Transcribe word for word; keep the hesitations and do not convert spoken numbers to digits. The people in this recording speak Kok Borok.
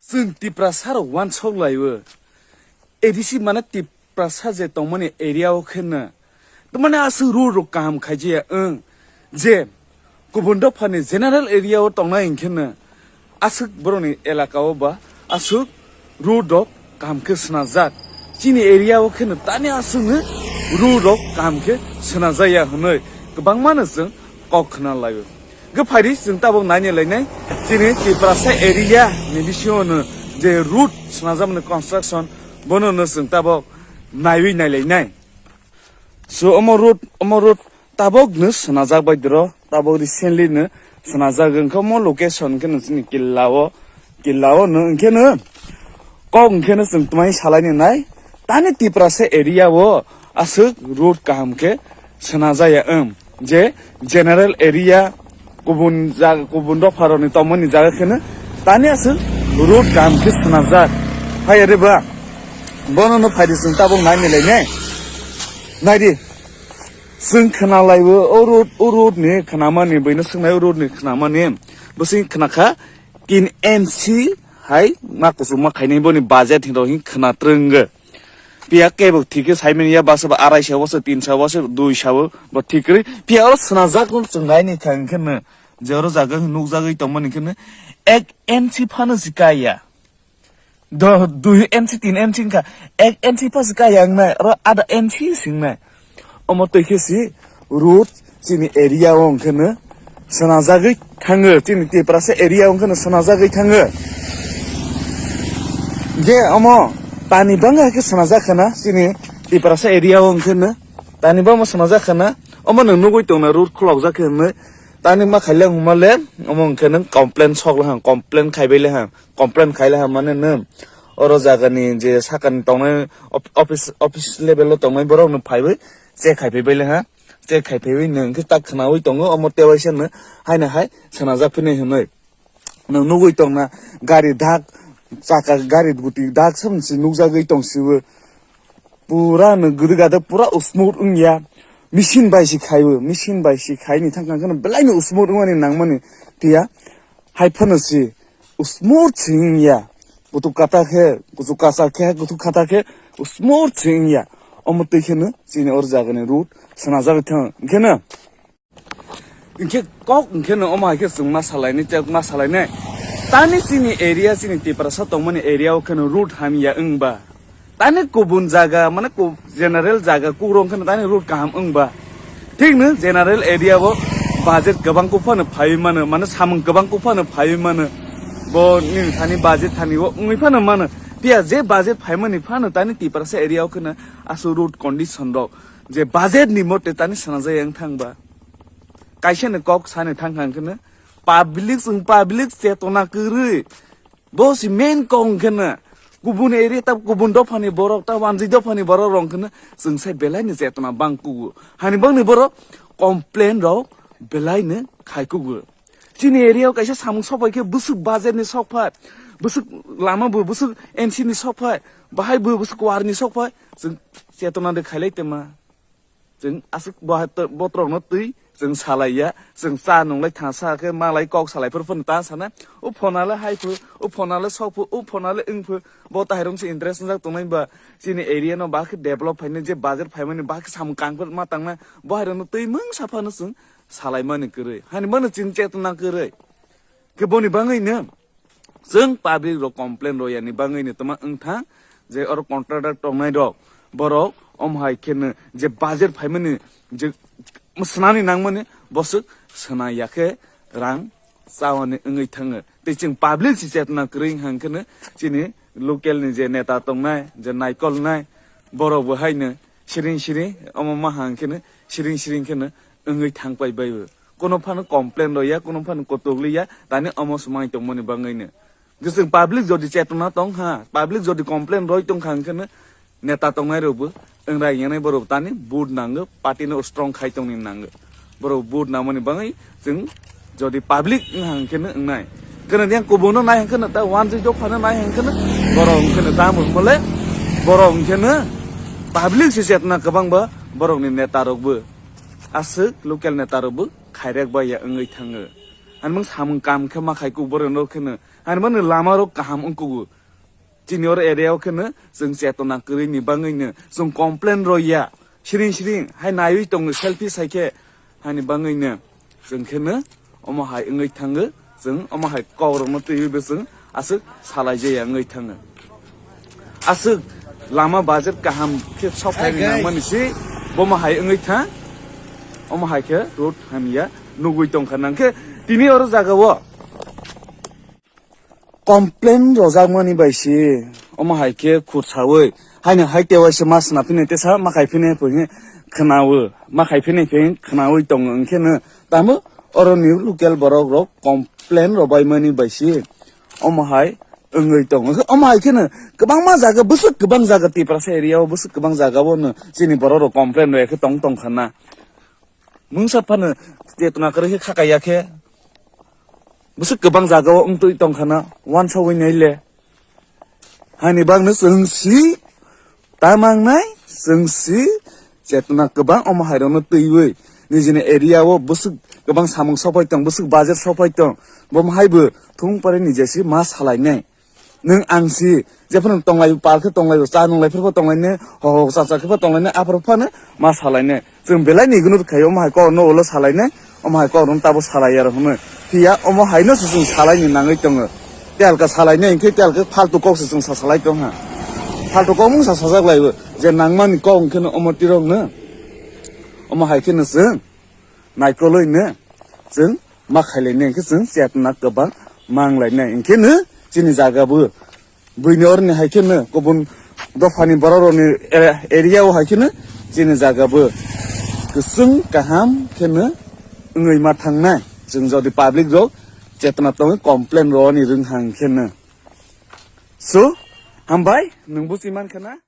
Chwng Tiprasa rok wansok lai o. A D C mane Tiprasa je tongmani area o khe no. Tamani aswk road rok kaham khaijaya wng je kubun dophani general area o tongnai hwnkhe no aswk borokni elaka o ba aswk road rok kaham khe swnajak. Chini area o khe no tani aswk no road rok kaham khe swnajaya hwnwi kwbangma no chwng kok khna lai o. Hwnkhe phaidi chwng tabuk naini lainai chini Tiprasa area ni bisingo no je road swnajak mani construction bono no chwng tabuk naiwi nailainai. So omo road, omo road tabuk no swnajak bai doro, tabuk recently no swnajak wngkha omo location khe no chini killa o, killa o no hwnkhe no kok hwnkhe no chwng twmai salaini nai tani Tiprasa area o aswk road kaham khe swnajaya wng je general area kubun jaga, kubun dopharokni tongmani jaga kheno tani aswk road kaham khe swnajak. Hai are ba, bono no phaidi chwng tabuk nai milai ne. Naidi, chwng khna laibo o road, o road ni khnamani, buino swngnai o road ni khnamani. Bwswng khna kha tin M C hai ma kuchukma khainai boni budget hinwi hin khna twrwngwi. Piya kebo thik khe saimani ya, baksa ba arai sa, baksa tin sa, baksa dui sa, bo thik kwrwi. Piya oro swnajak no chwng nai ni thang khe no, je oro jaga nukjagwi tongmani khe no, ek M C phano si kaya. Do, dui M C, tin M C wngkha, ek M C phano si kaya wngnai, oro ada M C si wngnai. Omo twi khe si road chini area o hwnkhe no swnajagwi thango, chini Tiprasa area o hwnkhe no swnajagwi thango. Je omo tani bangwi hai khe swnajak khana chini Tiprasa area o hwnkhe no, tani bangma swnajak khana, omo nwng nugwi tongna road khulokjak khe hwnwi, tani ma khaile hwnma le, omo hwnkhe nwng complain sok le hang, complain khaibai le hang, complain khai le hang mane nwng oro jagani je sakani tongnai op-, office, office level o tongnai borok no phaiwi check khai phaibai le ha. Check khai phaiwi nwng khe tak khnaui tongo omo tewaisa no haino hai swnajak phini hinwi. Nwng nugwi tongna gari dak, chaka gari guti dak samsi nukjagwi tongsiwo. Pura no guri gada pura smooth wngya. Machine bai si khaiwi, machine bai si khaini thang khe belai no smooth wngmani nangmani tiya. Hai phano si smooth si wngya. Kutuk kata khe, kutuk kasa khe, kutuk kata khe smooth si wngya. Omo twi kheno chini or jagani road swnajagwi thang. Hwnkhe no, hwnkhe kok hwnkhe no omo hai khe chwng ma salainai, chwng ma salainai. Tani chini area, chini Tiprasa tongmani area o kheno road hamya wngba. Tani kubun jaga, mane ku-, general jaga kukrok kheno tani road kaham wngba. Thik no general area o budget kwbang kuphano phaiwi mano, mane samung kwbang kuphano phaiwi mano. Bo nini thani budget thani o wngwi phano mano. Phiya je budget phaimani phano tani Tiprasa area o kheno aswk road condition rok je budget ni mote tani swnajak yang thangba. Kaisa ni kok sani thang thang kheno public, chwng public chetona kwrwi. Bo si main kok hwnkhe na, kubun area ta, kubun dophani borok ta, wanjwi dophani borok rok hwnkhe na, chwng sai belai ni chetona bang kugo. Hani bangni borok complain rok belai ni khai kugo. Chini area o kaisa samung sok pai khe bwswk budget ni sok phai, bwswk lama bo bwswk M C ni sok phai, bahai bo bwswk war ni sok phai, chwng chetona de khailai tema. Chwng aswk bo-, botrokno twi chwng salaiya, chwng cha nunglai thangsa khe malai kok salai phuru phano ta sana. O phonale hai phu, o phonale sok phu, o phonale wng phu. Bo tahirung se interest wngjak tongnai ba chini area no ba khe develop phainai je budget phaimani ba khe samung kangphil ma tangna. Bo hairokno twi mungsa phano chwng salaimani kwrwi. Hani mano chini chetona kwrwi. Khe boni bangwi no chwng public rok complain royani bangwi no tama wngthang je oro contractor tongnai rok borok omo hai kheno je budget phaimani je swnani nangmani boswk swnaya khe rang chawani wngwi thango. Tei chwng public si chetna kwrwi hang kheno chini local ni je neta tongnai, je naikolnai, borok bo haino siring siring omo ma hang kheno siring siring kheno wngwi thang pai bai o. Kuno phano complain roya, kuno phano kotok liya, tani omo swmai tongmani bangwi no. Chwng public jodi chetona tong ha, public jodi complain roi tong kha, hwnkhe no neta tongnai rok bo, wngrai yanai borok tani vote nango, party no strong khai tongni nango. Borok vote nangmani bangwi chwng jodi public wng ha, hwnkhe no wngnai. Hwnkhe no yang kubun no nai, hwnkhe no ta wanjwi dophano nai, hwnkhe no borok hwnkhe no tamo hwnmale, borok hwnkhe no public se chetona kwbang ba borokni neta rok bo. Aswk local neta rok bo khairek bai ya wngwi thango. Ani mung samung kam khe ma khai kuk borok no kheno. Ani mani lama rok kaham wngkugo. Chini oro area o kheno chwng chetona kwrwi ni bangwi no chwng complain rw ya. Siring siring hai naiwi tongo selfie sai khe hani bangwi no chwng kheno omo hai wngwi thango. Chwng omo hai kok rok no twiwi bo chwng aswk salai jaya wngwi thango. Aswk lama budget kaham khe sok hai nangmani si bomo hai wngwi thang. Omo hai khe road hamya nugwi tongkha nang khe tini oro jaga o. Complain rojakmani bai se omo hai khe khursaui haino hai tewaisa ma sna phine tesa ma khai phine phai khnaui ma khai phine phai khnaui tongo hwnkhe no tamo oro ni local borok rok complain robaimani bai se omo hai wngwi tongo. Omo hai kheno kwbangma jaga bwswk kwbang jaga Tiprasa area o bwswk kwbang jaga o no chini borok rok complain rwya khe tong tong khana. Mungsa phano chetona kwrwi khe khakaiya khe bwswk kwbang jaga o wngtwi tongkhana wansogwi naile. Hani bagno chwng si tamangnai chwng si chetona kwbang omo hairokno twiwi nijini area o bwswk kwbang samung sopai tong bwswk budget sopai tong bo haibo thung pore nijesi ma salainai. Nwng ang si, jephano tonglai pal khe tonglai cha nunglai phirbo tonglai ne, ho ho cha cha khe bo tonglai ne, aphuru phano ma salai ne. Chwng belai ni ignore khai omo hai kok no ulo salai ne, omo hai kok no tabo salai ya rok hwnwi. Phiya omo hai no se chwng salai ni nangwi tongo. Telka salai ne hinkhe telka faltu kok se chwng sa salai tong ha. Faltu kok mung sa sajak lai bo. Je nangmani kok hinkhe no omo tirok no. Omo hai khe no chwng naikolwi no chwng ma khailainai hinkhe chwng chetna kwbang manglainai hinkhe no chini jaga bo buini oroni hai khe no kubun dophani borok rokni area o hai khe no chini jaga bo kwchwng kaham khe no wngwi ma thangnai chwng jodi public rok chetna tongwi complain rwani rwng hang khe no. So hambai nwng buchi man khana.